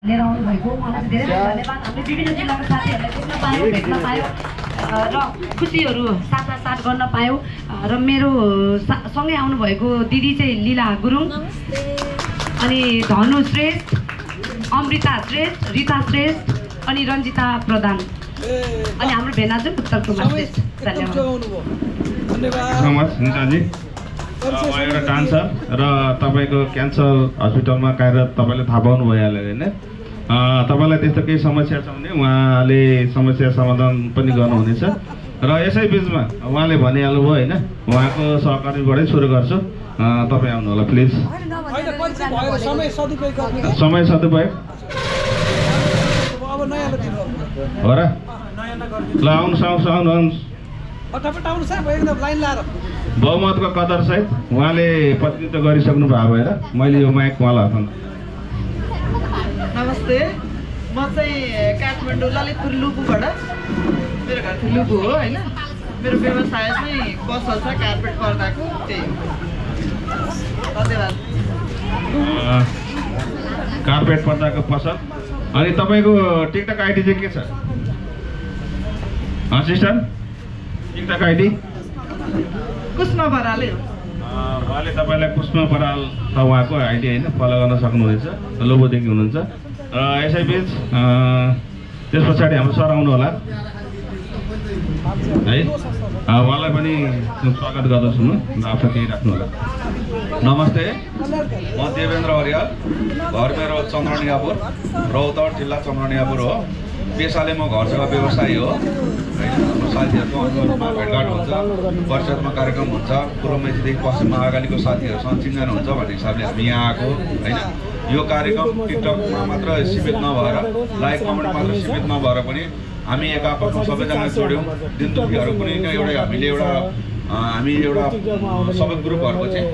लिएर आउनु भएको उहाँलाई धेरै धेरै धन्यवाद। हामीले विभिन्न जिल्लाका साथीहरूलाई देख्न पायौँ, भेट्न पायौँ र खुसीहरू साथसाथ गर्न पायौँ। र मेरो सँगै आउनुभएको दिदी चाहिँ लीला गुरुङ, अनि धनु श्रेष्ठ, अमृता श्रेष्ठ, रिता श्रेष्ठ, अनि रञ्जिता प्रधान, अनि हाम्रो भेनाजु उत्तर कुमार श्रेष्ठ। धन्यवाद निताजी। एउटा डान्सर र तपाईँको क्यान्सर हस्पिटलमा कार्यरत, तपाईँले थाहा पाउनु भइहाल्यो होइन? तपाईँलाई त्यस्तो केही समस्या छ भने उहाँले समस्या समाधान पनि गर्नुहुनेछ। र यसै बिचमा उहाँले भनिहाल्नु भयो होइन, उहाँको सहकारीबाटै सुरु गर्छु। तपाईँ आउनु होला प्लिज। समय सदुपयोग हो र? ल आउनुहोस्। बहुमतको कदर सहित उहाँले प्रतिनिधित्व गरिसक्नु भएको भएर मैले यो माइक उहाँलाई हटाउनु। नमस्ते, म चाहिँ काठमाडौँ ललितपुर लुबुबाट, मेरो घर चाहिँ लुबु हो होइन। मेरो व्यवसाय चाहिँ पसल छ कार्पेट पर्दाको, त्यही हो। धन्यवाद। कार्पेट पर्दाको पसल। अनि तपाईँको टिकटक आइडी चाहिँ के छ sister? TikTok ID Kushma Varale हो। उहाँले तपाईँलाई कुष्मा बराल त उहाँको आइडी होइन, फलो गर्न सक्नुहुनेछ, लोबोदेखि हुनुहुन्छ। यसै बिच त्यस पछाडि हाम्रो सर आउनु होला है, उहाँलाई पनि स्वागत गर्दछु म। आफ्नो केही राख्नु होला। नमस्ते, म देवेन्द्र हरियाल, घर मेरो चन्द्रनियापुर, रौतहट जिल्ला चन्द्रनियापुर हो। पेसाले म घर जग्गा व्यवसायी हो होइन। साथीहरूको अनुरोधमा भेटघाट हुन्छ, परिषदमा कार्यक्रम हुन्छ, पूर्व मेचीदेखि पश्चिम महाकालीको साथीहरूसँग चिन्जान हुन्छ भन्ने हिसाबले हामी यहाँ आएको होइन। यो कार्यक्रम टिकटकमा मात्र सीमित नभएर, लाइक कमेन्ट मात्र सीमित नभएर पनि हामी एकापसमा सबैजना जोड्यौँ। दिन दुखीहरू पनि हामी एउटा सबै ग्रुपहरूको चाहिँ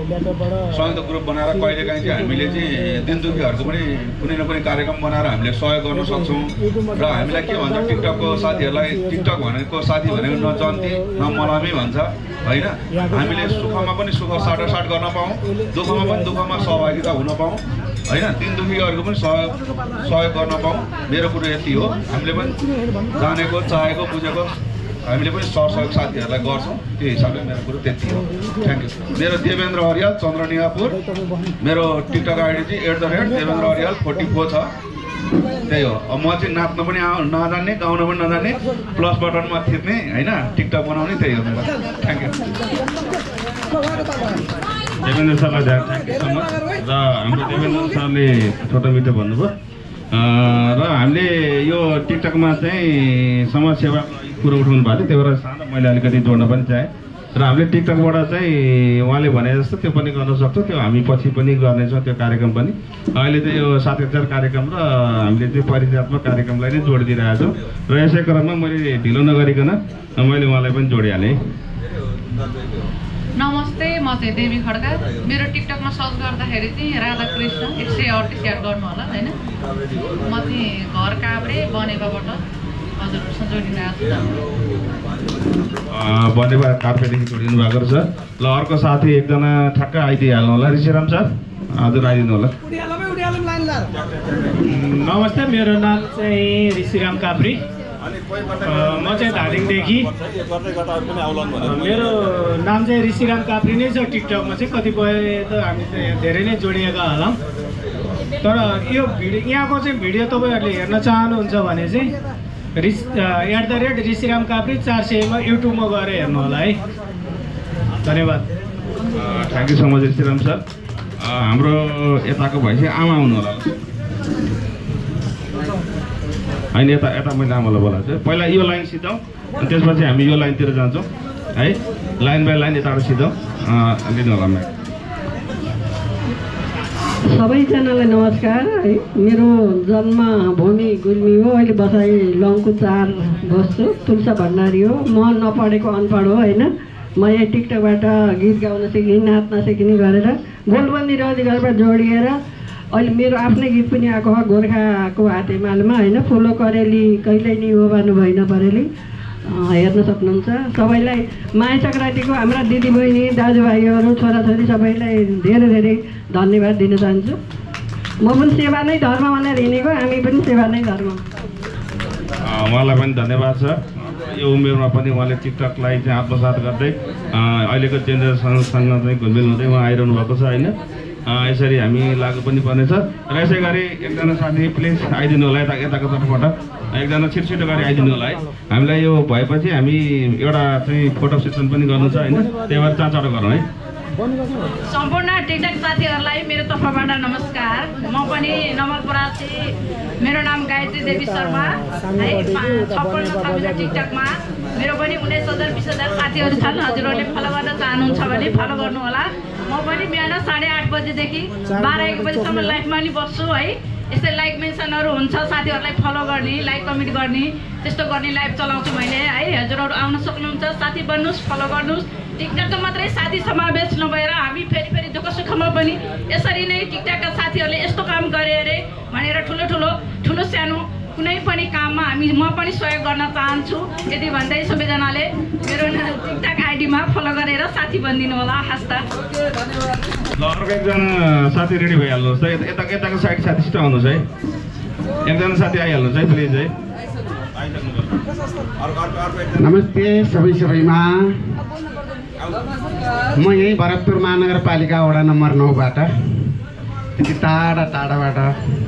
संयुक्त ग्रुप बनाएर कहिलेकाहीँ चाहिँ हामीले चाहिँ दिन दुखीहरूको पनि कुनै न कुनै कार्यक्रम बनाएर हामीले सहयोग गर्न सक्छौँ। र हामीलाई के भन्छ, टिकटकको साथीहरूलाई टिकटक भनेको साथी भनेको न जन्ती न मलामी भन्छ होइन। हामीले सुखमा पनि सुख साटासाट गर्न पाऊँ, दुःखमा पनि दुःखमा सहभागिता हुन पाऊँ होइन। दिन दुखीहरूको पनि सहयोग गर्न पाऊँ। मेरो कुरो यति हो। हामीले पनि जानेको चाहेको बुझेको हामीले पनि सहयोग साथीहरूलाई गर्छौँ। त्यो हिसाबले मेरो कुरो त्यति हो। Thank you. मेरो देवेन्द्र हरियाल, चन्द्रनियापुर। मेरो टिकटक आइडी चाहिँ @देवेन्द्र हरियाल 44 छ। त्यही हो। अब म चाहिँ नाच्न पनि नजान्ने, गाउन पनि नजान्ने, प्लस बटनमा थिच्ने होइन, टिकटक बनाउने, त्यही हो मेरो। Thank you. देवेन्द्र सरलाई थ्याङ्क यू सो मच। र हाम्रो देवेन्द्र सरले छोटो मिठो भन्नुभयो। र हामीले यो टिकटकमा चाहिँ समाज सेवा कुरो उठाउनु भएको थियो, त्यही भएर सानो मैले अलिकति जोड्न पनि चाहेँ। र हामीले टिकटकबाट चाहिँ उहाँले भने जस्तो त्यो पनि गर्न सक्छौँ। त्यो हामी पछि पनि गर्नेछौँ त्यो कार्यक्रम पनि। अहिले चाहिँ यो साथीचार कार्यक्रम र हामीले चाहिँ परिचयात्मक कार्यक्रमलाई नै जोडिदिइरहेको छौँ। र यसै क्रममा मैले ढिलो नगरिकन मैले उहाँलाई पनि जोडिहालेँ। नमस्ते, म चाहिँ देवी खड्का। मेरो टिकटकमा सर्च गर्दाखेरि चाहिँ राधाकृष्ण 138 याद गर्नु होला होइन। म चाहिँ घर काभ्रे बनेपाबाट हजुरहरूसँग जोडिरहेको छु। बनेपा कार्पेटदेखि जोडिनु भएको रहेछ। ल अर्को साथी एकजना ठ्याक्क आइदिइहाल्नु होला। ऋषिराम सर हजुर आइदिनु होला। नमस्ते, मेरो नाम चाहिँ ऋषिराम काभ्री। म चाहिँ धादिङदेखि। मेरो नाम चाहिँ ऋषिराम काभ्री नै छ। टिकटकमा चाहिँ कतिपय त हामी चाहिँ धेरै नै जोडिएका होला। तर यो भिडियो यहाँको चाहिँ भिडियो तपाईँहरूले हेर्न चाहनुहुन्छ भने चाहिँ @ऋषिराम काभ्री 400 मा युट्युबमा गएर हेर्नु होला है। धन्यवाद। Thank you so much Rishiram sir. हाम्रो यताको भएपछि आमा आउनु होला होइन। यता मैले आमालाई बोलाएको छु। पहिला यो लाइन सिधौँ, अनि त्यसपछि हामी यो लाइनतिर जान्छौँ है। लाइन बाई लाइन यताबाट सिधौँ लिनु होला म्याम। सबैजनालाई नमस्कार है। मेरो जन्मभूमि गुल्मी हो। अहिले बसाइ लङ्कु 4 बस्छु। तुलसा भण्डारी हो। म नपढेको अनपढ हो होइन। म यहाँ टिकटकबाट गीत गाउन सिक्ने, नाच्न सिक्ने गरेर गोलबन्दी र अधिकारबाट जोडिएर अहिले मेरो आफ्नै गीत पनि आएको हो, गोर्खाको हातेमालमा होइन। फुलो करेली कहिल्यै नि ओबानु भएन परेली, हेर्न सक्नुहुन्छ। सबैलाई माघे सङ्क्रान्तिको हाम्रा दिदीबहिनी दाजुभाइहरू छोराछोरी सबैलाई धेरै धेरै धन्यवाद दिन चाहन्छु। म पनि सेवा नै धर्म भनेर हिँडेको, हामी पनि सेवा नै धर्म। उहाँलाई पनि धन्यवाद छ। यो उमेरमा पनि उहाँले टिकटकलाई चाहिँ आत्मसात गर्दै अहिलेको जेनेरेसनसँग चाहिँ घुलमिल हुँदै उहाँ आइरहनु भएको छ होइन। यसरी हामी लागु पनि पर्नेछ र यसै गरी एकजना साथी प्लिज आइदिनु होला यताको तर्फबाट, एकजना छिटो गरी आइदिनु होला है। हामीलाई यो भएपछि हामी एउटा चाहिँ फोटो सेसन पनि गर्नु छ होइन, त्यही भएर चाँचो गरौँ है। सम्पूर्ण टिकटक साथीहरूलाई मेरो तर्फबाट नमस्कार। म पनि नवलपरासी, मेरो नाम गायत्री देवी शर्मा है। 56 छ मेरो टिकटकमा। मेरो पनि 19,000 20,000 साथीहरू छन्। हजुरहरूले फलो गर्न चाहनुहुन्छ भने फलो गर्नु होला। म पनि बिहान 8:30 बजेदेखि 12-1 बजीसम्म लाइभमा नि बस्छु है। यस्तै लाइक मेन्सनहरू हुन्छ, साथीहरूलाई फलो गर्ने, लाइक कमेन्ट गर्ने, त्यस्तो गर्ने लाइभ चलाउँछु मैले है। हजुरहरू आउन सक्नुहुन्छ, साथी बन्नुहोस्, फलो गर्नुहोस्। टिकटकको मात्रै साथी समावेश नभएर हामी फेरि दुःख सुखमा पनि यसरी नै टिकटकका साथीहरूले यस्तो काम गरे अरे भनेर ठुलो सानो कुनै पनि काममा म पनि सहयोग गर्न चाहन्छु। यदि भन्दै सबैजनाले मेरो टिकटक आइडीमा फलो गरेर साथी बनिदिनु होला। हस्ता ल अर्को एकजना साथी रेडी भइहाल्नुहोस् है। यताको साइड साथी छिटो आउनुहोस् है। एकजना साथी आइहाल्नुहोस् है प्लिज है। नमस्ते सबैमा। म यही भरतपुर महानगरपालिका वडा नम्बर 9बाट त्यति टाढाबाट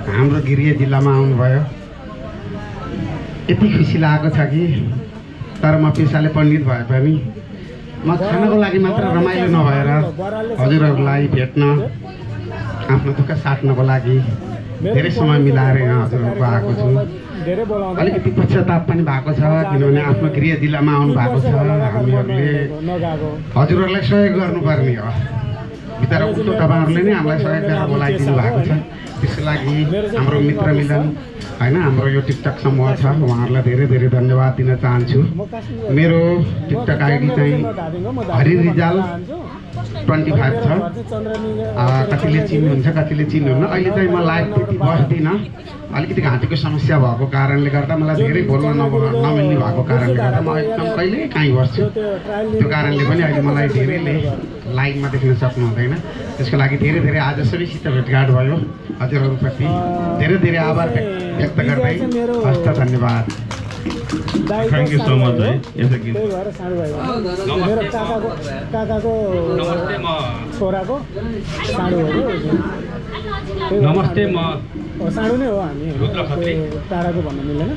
हाम्रो गिरिया जिल्लामा आउनुभयो। यति खुसी लागेको छ कि तर म पेसाले पण्डित भए पनि म खानको लागि मात्र रमाइलो नभएर हजुरहरूलाई भेट्न, आफ्नो दुःख साट्नको लागि धेरै समय मिलाएर यहाँ हजुरहरूको आएको छु। अलिकति पश्चाताप पनि भएको छ किनभने आफ्नो गृह जिल्लामा आउनु भएको छ। हामीहरूले हजुरहरूलाई सहयोग गर्नुपर्ने हो। भित्र उल्टो तपाईँहरूले नै हामीलाई सहयोग गरेर बोलाइदिनु भएको छ। त्यसको लागि हाम्रो मित्र मिलन होइन, हाम्रो यो टिकटक समूह छ, उहाँहरूलाई धेरै धन्यवाद दिन चाहन्छु। मेरो टिकटक आइडी चाहिँ हरि रिजाल 25 छ। कतिले चिन्नुहुन्छ कतिले चिन्नुहुन्न। अहिले चाहिँ म लाइभ त्यति बस्दिनँ, अलिकति घाँटीको समस्या भएको कारणले गर्दा मलाई धेरै बोल्न नमिल्ने भएको कारणले गर्दा म एकदम कहिले काहीँ बस्छु। त्यो कारणले पनि अहिले मलाई धेरैले लाइभमा देख्न सक्नु हुँदैन। त्यसको लागि धेरै आज सबैसित भेटघाट भयो। हजुरहरूप्रति धेरै आभार व्यक्त गर्दै हस्त धन्यवाद। थ्याङ्क यू सो मच है। नमस्ते, म सानो नै हो। हामी रुद्र खत्री, टाढाको भन्न मिलेन।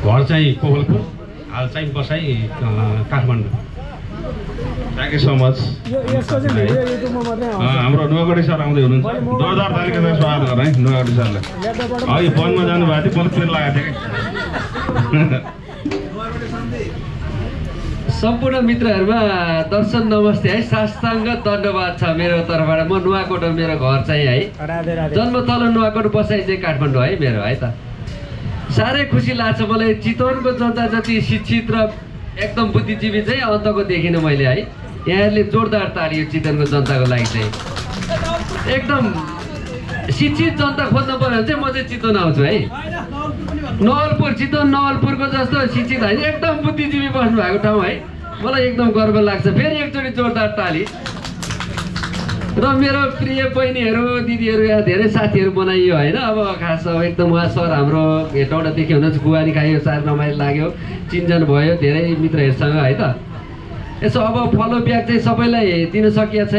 घर चाहिँ कोवलपुर, हाल चाहिँ बसाइ Kathmandu. Thank you so much. यसको चाहिँ भिडियो युट्युबमा मात्रै आउँछ। हाम्रो नुवागढी सर आउँदै हुनुहुन्छ। जोरदार तालिका स्वागत गरौँ है नुवागढी सरलाई। अघि वनमा जानुभएको थियो, बल्ब लगाएको थियो कि। सम्पूर्ण मित्रहरूमा दर्शन नमस्ते है। साष्टाङ्ग दण्डवाद छ मेरो तर्फबाट। म नुवाकोट हो, मेरो घर चाहिँ है। जन्म तल नुवाकोट, बसाइ चाहिँ काठमाडौँ है मेरो है त। साह्रै खुसी लाग्छ मलाई। चितवनको जनता जति शिक्षित र एकदम बुद्धिजीवी चाहिँ अन्तको देखिनँ मैले है। यहाँहरूले जोरदार ताली यो चितवनको जनताको लागि चाहिँ। एकदम शिक्षित जनता खोज्नु पऱ्यो भने चाहिँ म चाहिँ चितवन आउँछु है। चितवन नवलपुरको जस्तो शिक्षित होइन, एकदम बुद्धिजीवी बस्नु भएको ठाउँ है। मलाई एकदम गर्व लाग्छ। फेरि एकचोटि जोरदार ताली। र मेरो प्रिय बहिनीहरू दिदीहरू यहाँ धेरै साथीहरू बनाइयो होइन। अब खास एकदम उहाँ सर हाम्रो भेटौँडा देख्यो हुनुहुन्छ, गुवानी खायो, साह्रै रमाइलो लाग्यो, चिन्जन भयो धेरै मित्रहरूसँग है त। यसो अब फलो ब्याक चाहिँ सबैलाई दिन सकिएको छ।